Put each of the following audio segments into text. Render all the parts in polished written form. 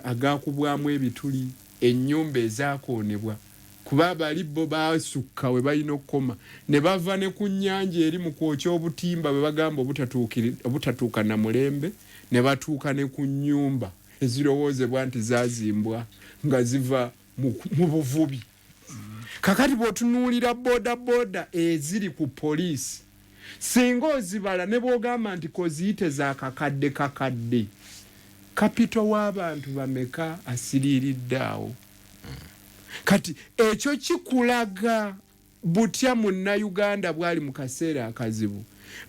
Agakubwamu ebituli, ennyumba ezakoonebwa, kuba bali bo basukka we balina okukoma ne bava ne ku nnyanja eri mu kwokya obutimba bwe bagamba obutatuuka na mulembe, ne batuuka ne ku nnyumba ezirowoozebwa nti zazimbwa nga ziva mu buvubi. Kakati bw'otunuulira boda boda eziri ku poliisi, singa ozibala ne bw'ogamba nti koziyite za kakadde kakadde, kapito w'abantu bameka asiriiridde awo? Kati ekyo kikulaga butya Munnayuganda bwali mu kaseera akazibu.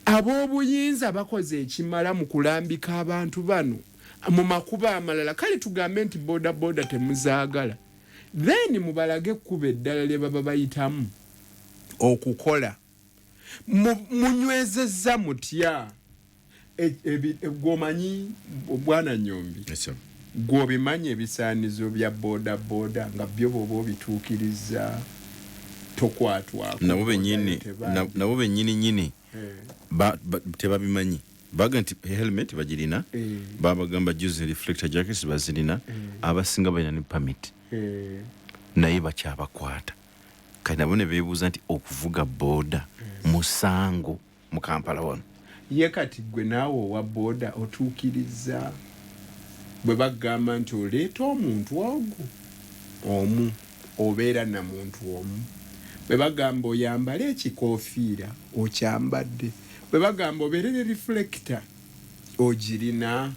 Ab'obuyinza bakoze ekimala mu kulambika abantu bano mu makubo amalala? Kale tugambe nti boda boda temuzaagala, then mubalage ekkubo eddala lye baba bayitamu okukola. Munywezezza mutya? Gwomanyi bwana Nyombi, gwobimanyi ebisaanizo bya boda boda nga byo bwoba obituukiriza tokwatwako. Nabo bennyini nyini tebabimanyi. Baga nti helmet bagirina, babagamba juzi reflector jackets bazirina, abasinga balina ne permit, naye bakyabakwata. Kati nabo ne beebuuza nti okuvuga boda musango mu Kampala wano? Ye kati gwe naawe owa boda otuukiriza bwe bagamba nti oleeta omuntu ogu omu, obeera na muntu omu? Bwe bagamba oyambale ekikoofiira, okyambadde? Bwe bagamba obeere ne reflector, ogirina?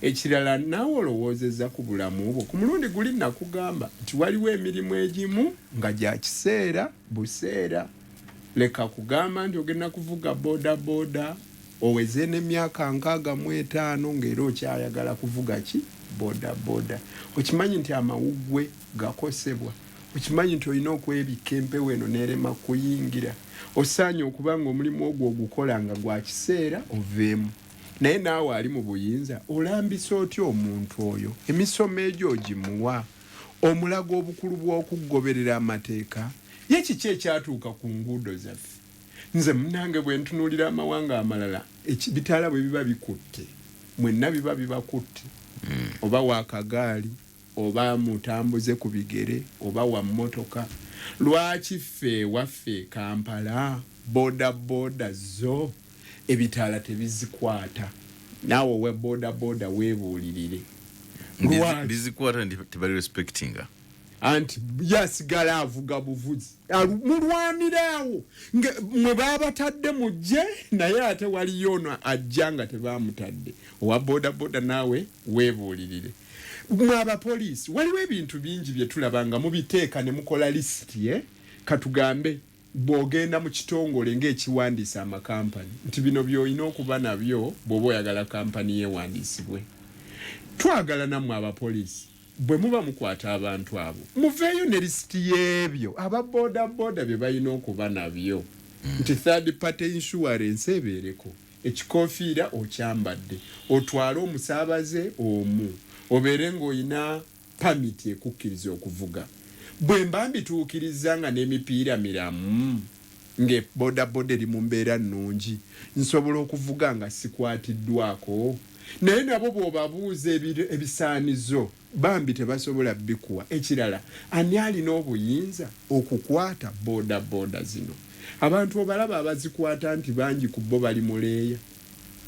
Ekirala, naawe olowoozezza ku bulamu bwo? Ku mulundi guli nakugamba nti waliwo emirimu egimu nga gya kiseera buseera. Leka kugamba nti ogenda kuvuga boda boda oweze n'emyaka 65 ng'era okyayagala kuvuga ki boda boda. Okimanyi nti amawuggwe gakosebwa? Okimanyi nti olina okwebikka empewo eno n'erema kuyingira? Osaanye okuba nga omulimu ogwo ogukola nga gwa kiseera, oveemu. Naye naawe ali mu buyinza, olambisa otya omuntu oyo? Emisomo egyo ogimuwa? Omulaga obukulu bw'okugoberera amateeka? Ye kiki ekyatuuka ku nguudo zaffe? Nze munange bwe ntunuulira amawanga amalala, bitaala bwe biba bikutte, mwenna biba bibakutte, oba wakagaali oba mutambuze ku bigere oba wa mmotoka. Lwaki ffe ewaffe e Kampala boda boda zo ebitaala tebizikwata? Naawe owa boda boda weebuulirire. Lwaki? Bizikwata nti tebali respectinga. Anti yasigala avuga buvuzi. Mulwanire awo mwe babatadde mujje, naye ate waliyo ono ajja nga tebamutadde. Owa boda boda naawe weebuulirire. Mwe abapoliisi, waliwo ebintu bingi bye tulaba nga mubiteeka ne mukola lisiti, eh? Katugambe bw'ogenda mu kitongole ng'ekiwandiisa amakampani nti bino by'olina okuba nabyo bw'oba oyagala kampani yeewandiisibwe. Twagala nammwe abapoliisi bwe muba mukwata abantu abo, muveeyo ne lisiti y'ebyo aba boda boda bye balina okuba nabyo, nti third party insurance ebeereko, ekikofiira okyambadde, otwale omusaabaze omu, obeere ng'olina pamiti ekukkiriza okuvuga. Bwe mba mbituukiriza nga n'emipiira miramu, ng'ebodaboda eri mu mbeera nnungi, nsobola okuvuga nga sikwatiddwako. Naye nabo bw'obabuuza ebisaanizo, bambi tebasobola bikuwa. Ekirala, ani alina obuyinza okukwata boda boda zino? Abantu obalaba abazikwata nti bangi ku bo bali muleeya,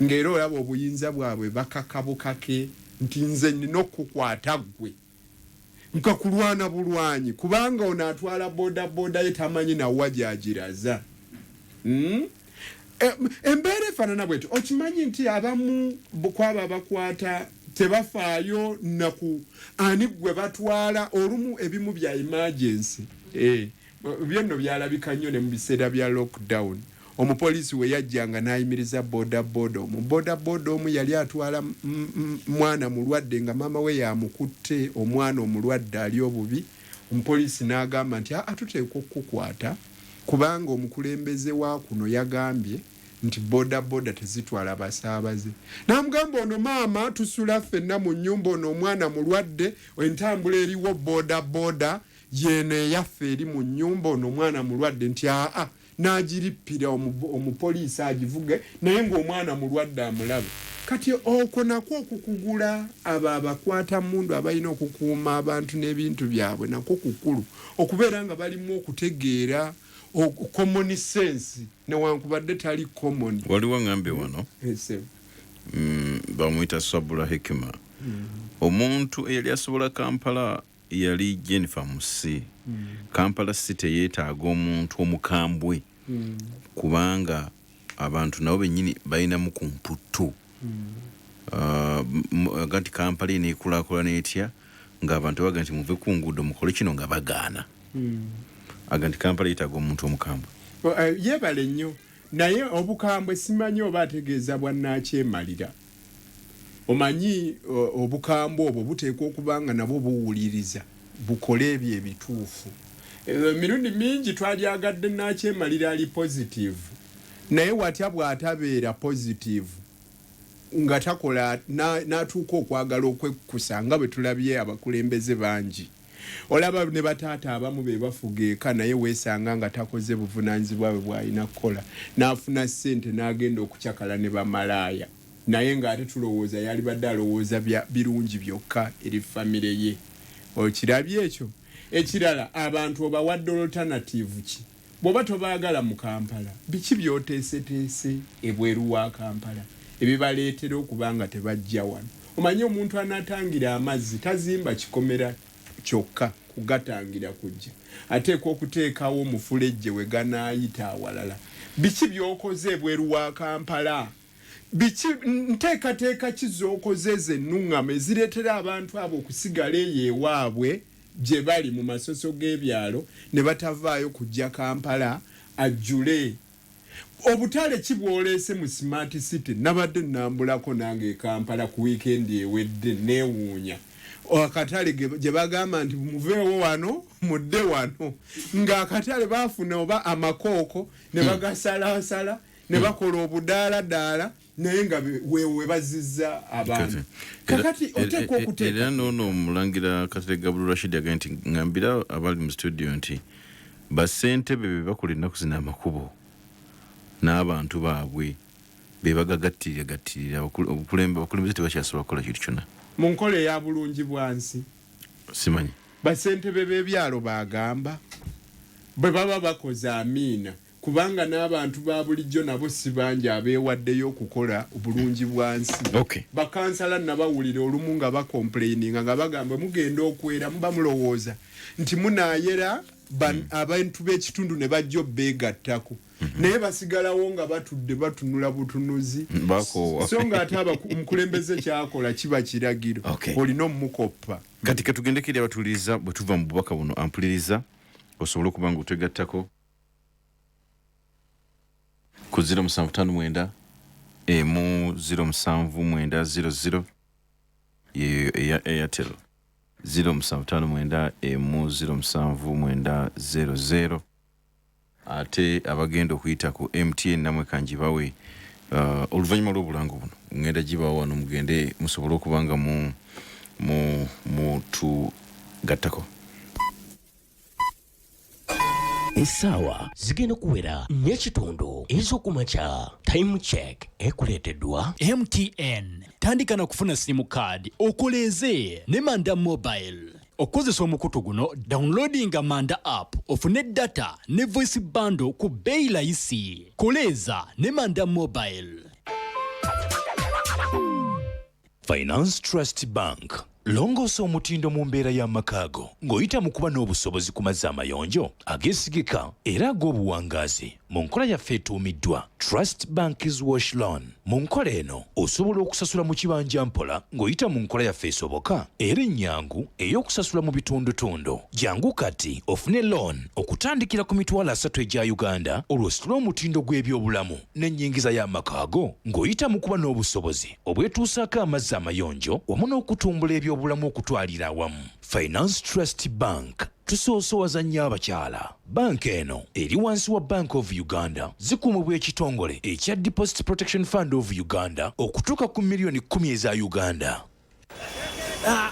ng'era olaba obuyinza bwabwe bakaka bukake nti nze nnina okukukwata ggwe nka kulwana bulwanyi, kubanga ono atwala boda boda ye tamanyi nawa gyagiraza. Embeera efaanana bwetyo. Okimanyi nti abamu kwabo abakwata tebafaayo naku ani gwe batwala? Olumu ebimu bya emergency, byo nno byalabika nnyo ne mu biseera bya lockdown. Omupoliisi we yajjanga n'ayimiriza boda boda omu, boda boda omu yali atwala mwana mulwadde nga maama we yamukutte, omwana omulwadde ali obubi. Omupoliisi n'agamba nti, "Aa, tuteekwa okukukwata kubanga omukulembeze wa kuno yagambye nti boda boda tezitwala basaabaze." N'amugamba ono, "Maama, tusula ffenna mu nnyumba, ono omwana mulwadde, entambula eriwo boda boda yeeno eyaffe eri mu nnyumba, ono omwana mulwadde." Nti aa, n'agirippira omupoliisi agivuge, naye ng'omwana mulwadde amulaba. Kati okwo nakwo okukugula abo abakwata mundu abalina okukuuma abantu n'ebintu byabwe nakwo kukulu, okubeera nga balimu okutegeera common sense, newankubadde tali common. Waliwo ŋŋambe wano bamuyita Sabula Hekima. Omuntu eyali asobola Kampala yali Jennifer Musi. Kampala City yeetaaga omuntu omukambwe, kubanga abantu nabo bennyini balinamu ku mputtu. Aga nti Kampala eneekulaakulana etya ng'abantu baga nti muve ku nguudo mukole kino, nga bagaana. Aga nti Kampala yeetaaga omuntu omukambwe. Yeebale nnyo, naye obukambwe simanyi oba ategeeza bwannakyemalira. Omanyi obukambwe obwo buteekwa okuba nga nabwo buwuliriza, bukole ebyo ebituufu. Emirundi mingi twalyagadde nakyemalira ali positive, naye watya bw'atabeera positive nga takola n'atuuka okwagala okwekkusa, nga bwe tulabye abakulembeze bangi. Olaba ne bataata abamu be bafuga eka, naye weesanga nga takoze buvunaanyizibwa bwe bw'alina kukola, n'afuna ssente n'agenda okucakala ne bamalaaya, naye ng'ate tulowooza yalibadde alowooza birungi byokka eri famire ye. Okirabye ekyo? Ekirala, abantu obawadde alternative ki? Bw'oba tobaagala mu Kampala, biki by'oteeseteese ebweru wa Kampala ebibaleetera okuba nga tebajja wano? Omanyi omuntu anaatangira amazzi tazimba kikomera kyokka kugatangira kujja, ateekwa okuteekawo omufulejje we ganaayita awalala. Biki by'okoze ebweru wa Kampala? Biki, nteekateeka ki z'okoze ezo ennuŋŋamu ezireetera abantu abo okusigala eyo ewaabwe gye bali mu masoso g'ebyalo ne batavaayo kujja Kampala ajjule? Obutale ki bw'oleese mu Smart City? Nabadde nnambulako nange e Kampala ku wiikendi ewedde, neewuunya akatale gye bagamba nti muveewo wano mudde wano, ng'akatale baafuna oba amakooko ne bagasalaasala ne bakola obudaaladaala, naye nga wewe bazizza abantu. Kakati oteekwa okuteeka Era noono omulangira Kateregga Abdul Rashid agambye nti ngambira abali mu studio nti bassentebe be bakola ennaku zino amakubo n'abantu baabwe be bagagattirira gattirira, abakulembeze tebakyasobola kukola kintu kyonna. Mu nkola eya bulungi bwansi. Simanyi. Bassentebe b'ebyalo bagamba bwe baba bakoze amiina, kubanga n'abantu ba bulijjo nabo si bangi abeewaddeyo okukola obulungi bwansi. Bakansala nabawulira olumu nga bacomplaininga nga bagamba mugenda okwera muba mulowooza nti munaayera abantu b'ekitundu ne bajja obbeegattako, naye basigalawo nga batudde batunula butunuzi. Bakoowa. So nga ate omukulembeze kyakola kiba kiragiro, olina omukoppa. Kati katugendeko eri abatuwuliriza bwe tuva mu bubaka buno. Ampuliriza, osobole okuba nga otwegattako ku 0759 1 07 900, yeyo eya Airtel, 0759 1 07 900. Ate abagenda okuyita ku MTN namwe kanjibawe oluvannyuma lw'obulango buno, ngenda gibawa wano mugende musobole okuba nga mu mutugattako. Essaawa zigenda kuwera n'ekitundu ez'okumakya. Time Check ekuleeteddwa MTN. Tandika na kufuna SIM card okoleeze ne Manda Mobile. Okukozesa omukutu guno, downloadinga Manda app ofune data ne voice bundle ku bbeeyi layisi. Koleeza ne Manda Mobile. Finance Trust Bank, longoosa omutindo mu mbeera y'amaka go ng'oyita mu kuba n'obusobozi ku mazzi amayonjo ageesigika era ag'obuwangaazi mu nkola yaffe etuumiddwa Trust Bank's Wash Loan. Mu nkola eno osobola okusasula mu kibanja mpola ng'oyita mu nkola yaffe esoboka era ennyangu ey'okusasula mu bitundutundu. Jangu kati ofune loan okutandikira ku 30,000 egya Uganda, olwo ositule omutindo gw'ebyobulamu n'ennyingiza y'amaka go ng'oyita mu kuba n'obusobozi obwetuusaako amazzi amayonjo wamu n'okutumbula ebyobulamu okutwalira awamu. Finance Trust Bank, tusoosowaza nnyo abakyala. Banka eno eri wansi wa Bank of Uganda, zikuumibwa ekitongole ekya Deposit Protection Fund of Uganda okutuuka ku miliyoni 10 eza Uganda. Ah,